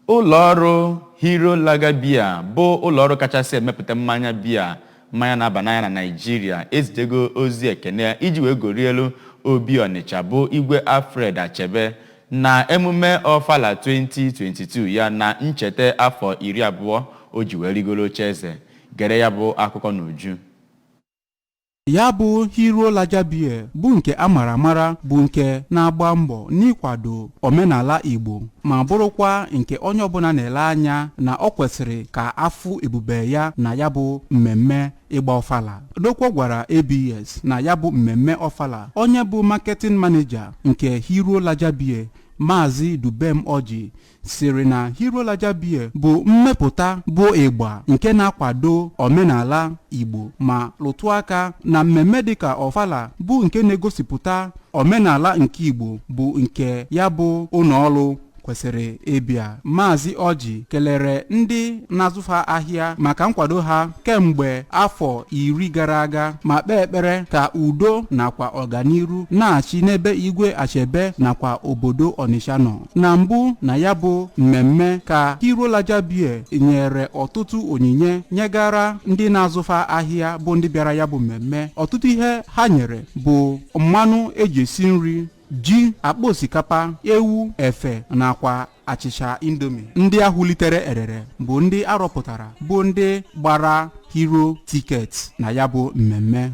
Ụlọọrụ Hero Lager Beer, bụ ụlọọrụ kachasị emepụta mmanya biya, mmanya na-aba n'anya na Naịjirịa, ezitego ozi ekene iji wee gorie elu Obi Ọnịcha bụ Igwe Alfred Achebe na emume Ọfala 2022 ya na ncheta afọ 20 o ji wee rigoro oche eze. Gere ya bụ akụkọ n'uju. Ya bụ Hero Lager Beer bụ nke a mara amara, bụ nke na-agba mbọ n'ịkwado omenala Igbo, ma bụrụkwa nke onye ọbụla na-ele anya na ọ kwesịrị ka afụ ebube ya na ya bụ mmemme ịgba ọfala. Dokwo gwara ABS na ya bụ mmemme ọfala, onye bụ marketing manager nke Hero Lager Beer, Maazị Dubem Oji, siri na Hero Lager Beer bụ mmepụta bụ ịgba nke na-akwado omenala Igbo, ma lụtụ aka na mmemme dịka ọfala bụ nke na-egosipụta omenala nke Igbo, bụ nke ya bụ ụlọọrụ kwesịrị ịbịa. Maazị Ọjị kelere ndị na-azụfa ahịa maka nkwado ha kemgbe afọ 10 gara aga, ma kpee ekpere ka udo nakwa ọganiru na-achị n'ebe Igwe Achebe nakwa obodo Ọnịsha nọ. Na mbụ na ya bụ mmemme ka Hero Lager Beer nyere ọtụtụ onyinye nyegara ndị na-azụfa ahịa bụ ndị bịara ya bụ mmemme. Ọtụtụ ihe ha nyere bụ mmanụ eji esi nri, ji, akpa osikapa, ewu, efe nakwa achịcha Indomie. Ndị ahụ litere erere bụ ndị arọpụtara bụ ndị gbara Hero ticket na ya bụ mmemme.